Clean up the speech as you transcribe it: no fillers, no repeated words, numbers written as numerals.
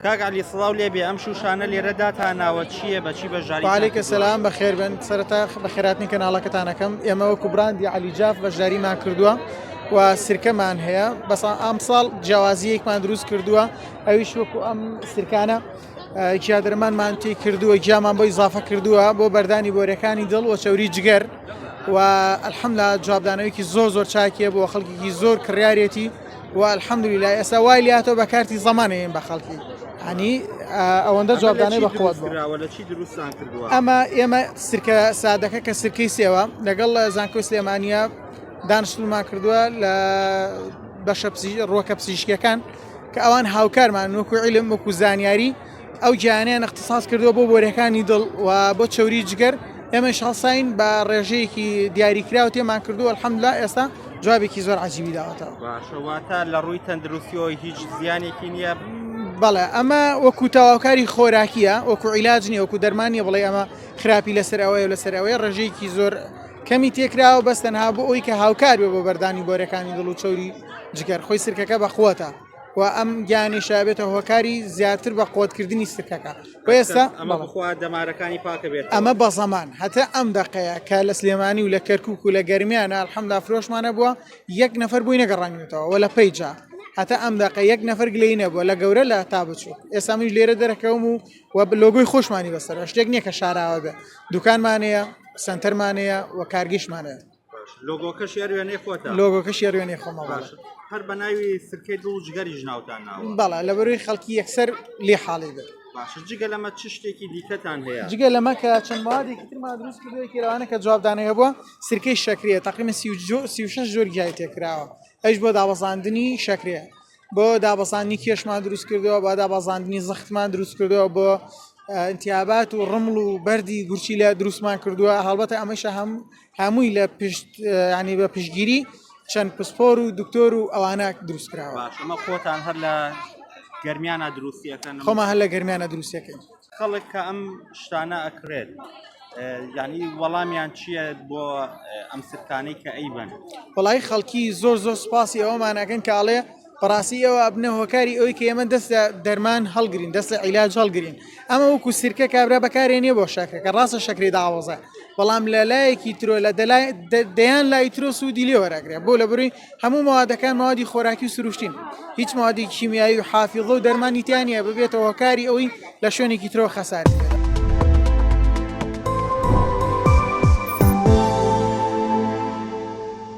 کاک عەلی سڵاو لێبێ ئەم شوشانە لێرە داتاناوە چییە بەچی بەشداریتان وعلیکە کردووە؟ سلام بەخێر بن سەرەتا بەخێراتنی کەناڵەکەتان ئەکەم ئێمە وەکو براندی عەلی جاف بەشداریمان کردووە و سرکەمان هەیە بەس ئەمساڵ جیاوازیەکمان دروست کردووە ئەویش وەکو ئەم سرکانە گیادەرمانمان تی کردووە گیامان بۆ ئیزافە کردووە بۆ بەردانی بۆرەکانی دڵ و چەوری جگەر و الحمدلله جوابدانەوەیکی زۆر زۆر چاکیە بۆ خەڵکێکی زۆر کڕیارێتی و الحمدللە ئێستا وای لاتەوە بە کارتی زەمانەیەن بە خەڵکی هەنی ئەوەندە جوابدانەی بە قوت ئەمە ئێمە سرکە سادەکە کە سرکەی سێوە لەگەڵ زانکۆی سلێمانە دانیشتمان کردووە لە بەشە ڕوەکە پزیشکیەکان کە ئەوان هاوکارمان وەکو علم وەکو زانیاری ئەو گیانیان اختصاص کردووە بۆ بۆرەکانی دڵ و بۆ چەوری جگەر ئێمەش هەڵساین بە ڕێژەیەکی دیاریکراو تێمان کردووە الحمدلله ئێستا جوابێکی زۆر عجیبی داوەتەوە. باشە واتە لە ڕووی تەندروستیەوە هیچ زیانێکی نییە؟ بەڵێ ئەمە وەکو تەواوکاری خۆراکیە وەکو عیلاج نییە وەکو دەرمان نییە بڵێ ئەمە خراپی لەسەر ئەوەیە و لەسەر ئەوەیە ڕێژەیەکی زۆر کەمی تێکراوە بەس تەنها بۆ ئەوی کە هاوکار بێ بۆ بەردانی بۆرەکانی دڵ و چەوری جگەر خۆی سرکەکە بەقوەتە و ئەم گیانیشە بێتە هۆکاری زیاتر بە قوتکردنی سرکەکە و ئێستا ئەمە بخوا دەمارەکانی پاکە بێت ئەمە بە زەمان هەتا ئەم دەقەیە کە لە سلێمانی و لە کەرکک و لە گەرمیانە الحەمدا فرۆشمانە بووە یەک نەفەر بووی نەگەڕانیوتەوە وە لە پەیجا هەتا ئەم دەقە یەک نەفەر گلەی نەبووە لە گەورە لە تا بچوو ئێستا منیش لێرە دەرەکەوم و و لۆگۆی خۆشمانی بەسەر شتێک نییە کە شاراوە بێ دوکانمان هەیە سەنتەرمان هەیە و کارگیشمان هەیە لۆگۆکەش هەر وێنەی خۆتە لۆگۆکەش هەر وێنەی خۆمە باشە هەر بە ناوی سرکەی دڵ و جگەریش ناوتان ناوە بەڵێ لەبەروی خەڵکی یەکسەر لێ حاڵی بێت باشە جگە لەمە چ شتێکی دیکەتان هەیە جگە لەمە کە چەند موادێکی ترمان دروست کردووە یەکێ لەوانە کە جوابدانەوە بووە سرکەی شەکرەیە تقریبا 36 جۆر گیای تێکراوە ئەویش بۆ دابەزاندنی شەکرەیە بۆ دابەزاندنی کێشمان دروست کردووە بۆ دابەزاندنی زەختمان دروست کردووە بۆ ئینتیابات و ڕمڵ و بەردی گورچیلە دروستمان کردووە هەڵبەتە ئەمەشە هەم هەمووی لە پشت ینی بە پشتگیری چەند پسپۆر و دکتۆر و ئەوانە دروست کراوە باش ئەمە خۆتان هەر لە گەرمیانە دروستیەکەن خۆمان هەر لە گەرمیانە دروستەکەین خەڵک کە ئەم شتانە ئەکرێت یعنی وەڵامیان چییە بۆ ئەم سرکانەی کە ئەیبەن؟ وەڵی خەڵکی زۆر زۆر سوپاسی ئەوەمان ئەکەن کە ئەڵێ بەڕاستی ئەوە ئەبنە هۆکاری ئەوەی کە ئێمە دەست لە دەرمان هەڵگرین دەست لە عیلاج هەڵگرین ئەمە وەکو سرکە کابرا بەکارێ نییە بۆ شەکرەکە ڕاستە شەکری داوەزە بەڵام لە لایەکی ترۆ لە دەیان لای ترۆ سوودی لێ وەرەگرێ بۆ لە بروی هەموو مەوادەکان مەوادی خۆراکی و سروشتین هیچ مەوادی کیمیایی و حافیظە و دەرمانی تیا نییە ببێتە هۆکاری ئەوەی لە شوێنێکی ترۆ خەساری بێت.